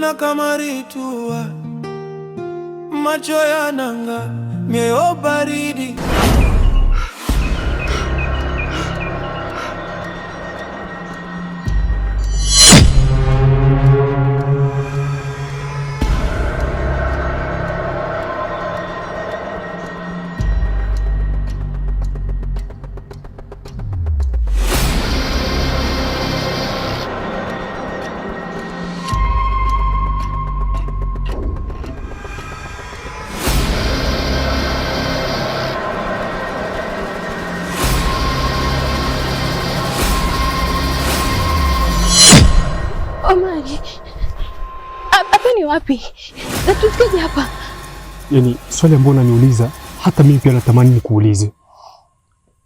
kona kama ritua, macho yanang'aa, mioyo baridi. Omari, hapa ni wapi? Na tufikaje hapa? Yaani swali ambalo unaniuliza hata mimi pia natamani nikuulize.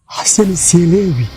Hasa ni sielewi.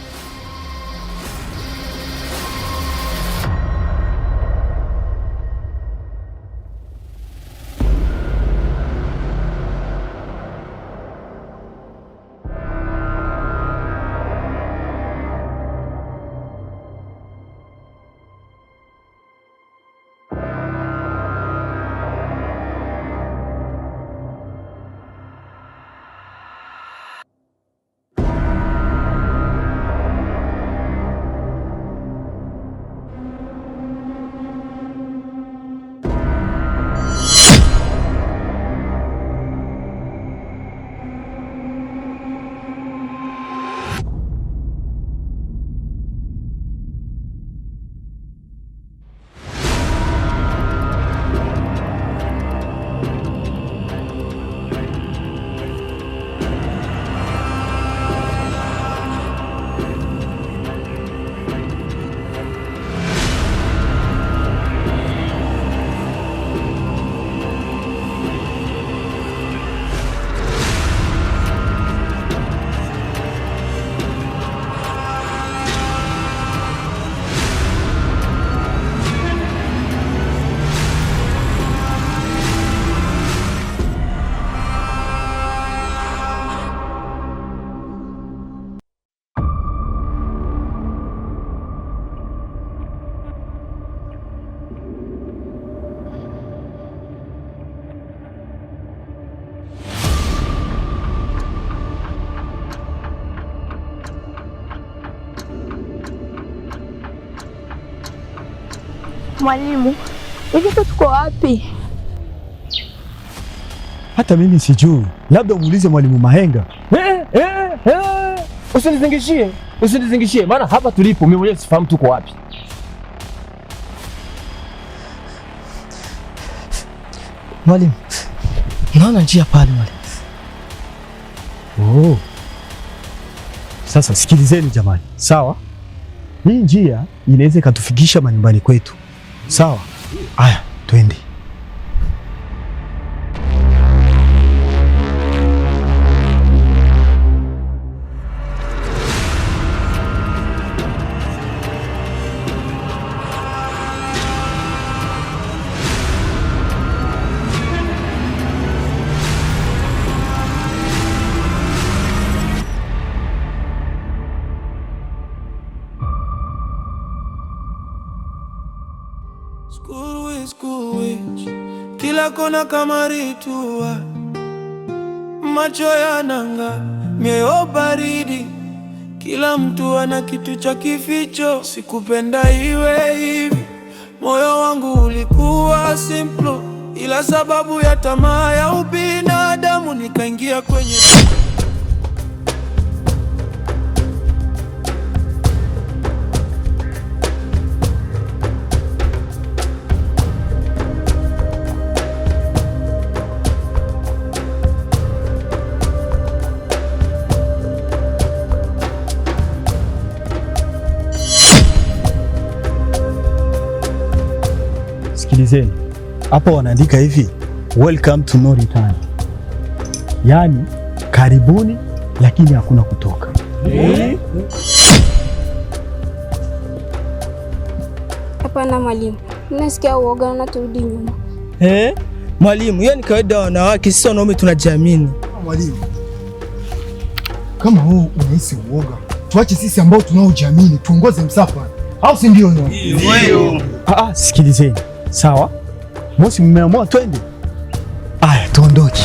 Mwalimu, hivi sasa tuko wapi? Hata mimi sijui, labda umuulize mwalimu Mahenga. Eh, eh, eh. Usinizingishie, usinizingishie, maana hapa tulipo mimi mwenyewe sifahamu tuko wapi. Mwalimu, naona njia pale mwalimu. Oh. Sasa sikilizeni jamani, sawa? Hii njia inaweza ikatufikisha manyumbani kwetu, sawa? Aya, twende. School witch, school witch, kila kona kama ritua, macho yanang'aa, mioyo baridi, kila mtu ana kitu cha kificho. Sikupenda iwe hivi, moyo wangu ulikuwa simple, ila sababu ya tamaa ya ubinadamu nikaingia kwenye. Sikilizeni hapa, wanaandika hivi welcome to no return, yaani karibuni, lakini hakuna kutoka. Hapana mwalimu, nasikia uoga na turudi nyuma. Eh? Mwalimu, hiyo ni kawaida ya wanawake, sisi wanaume tunajiamini. Mwalimu, kama wewe unahisi uoga, tuache sisi ambao tunaojiamini tuongoze msafara, au si ndio? Ndio. Ah, sikilizeni, sawa. Bosi, mmeamua twende? Aya, tuondoke.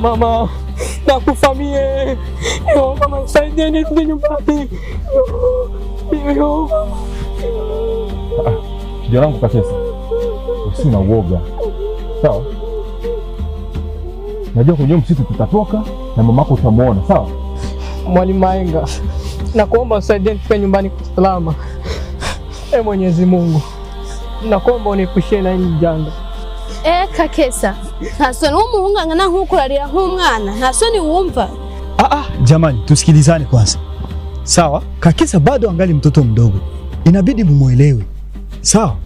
Mama, nakufa mie. Yo, mama nisaidie nirudi nyumbani. Yo, mama. Kijana wangu Kakesa, usiwe na uoga. Sawa? Najua kwenye msitu tutatoka na mamako utamuona, sawa? Mwalimu Maenga, nakuomba usaidie nifike nyumbani kwa salama. E Mwenyezi Mungu, nakuomba uniepushie na hili janga. Kakesa, nta soni w'umuhungu angana nk'ukurarira nk'umwana, nta soni wumva. Jamani, tusikilizane kwanza. Sawa? Kakesa bado angali mtoto mdogo. Inabidi mumuelewe. Sawa?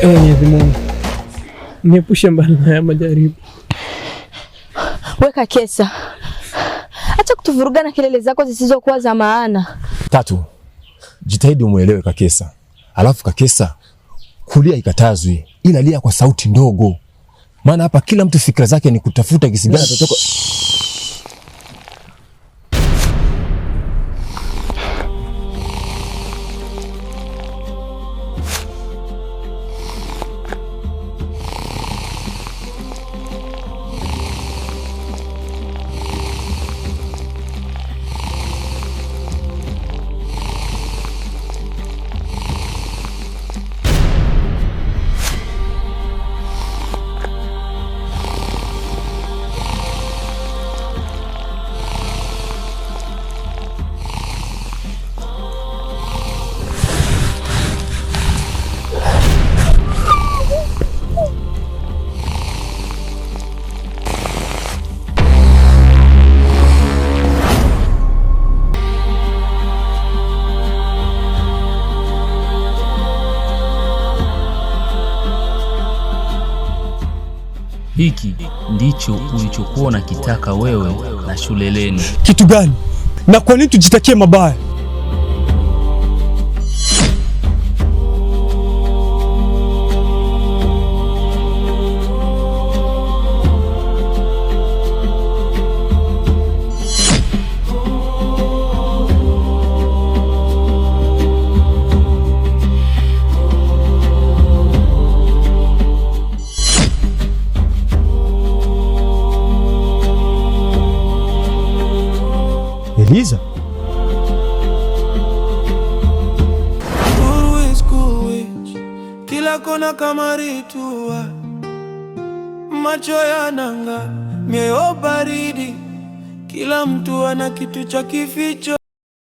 Ee Mwenyezi Mungu, niepushe mbali na haya majaribu. Weka Kesa, acha kutuvuruga na kelele zako zisizokuwa za maana. Tatu, jitahidi umuelewe Kakesa. Alafu Kakesa, kulia ikatazwi, ila lia kwa sauti ndogo. Maana hapa kila mtu fikra zake ni kutafuta gisi gani atatoka. Hiki ndicho ulichokuwa unakitaka wewe na shule lenu. Kitu gani? Na kwa nini tujitakie mabaya? Eliza? kona kama ritua, macho yanang'aa, mioyo baridi, kila mtu ana kitu cha kificho.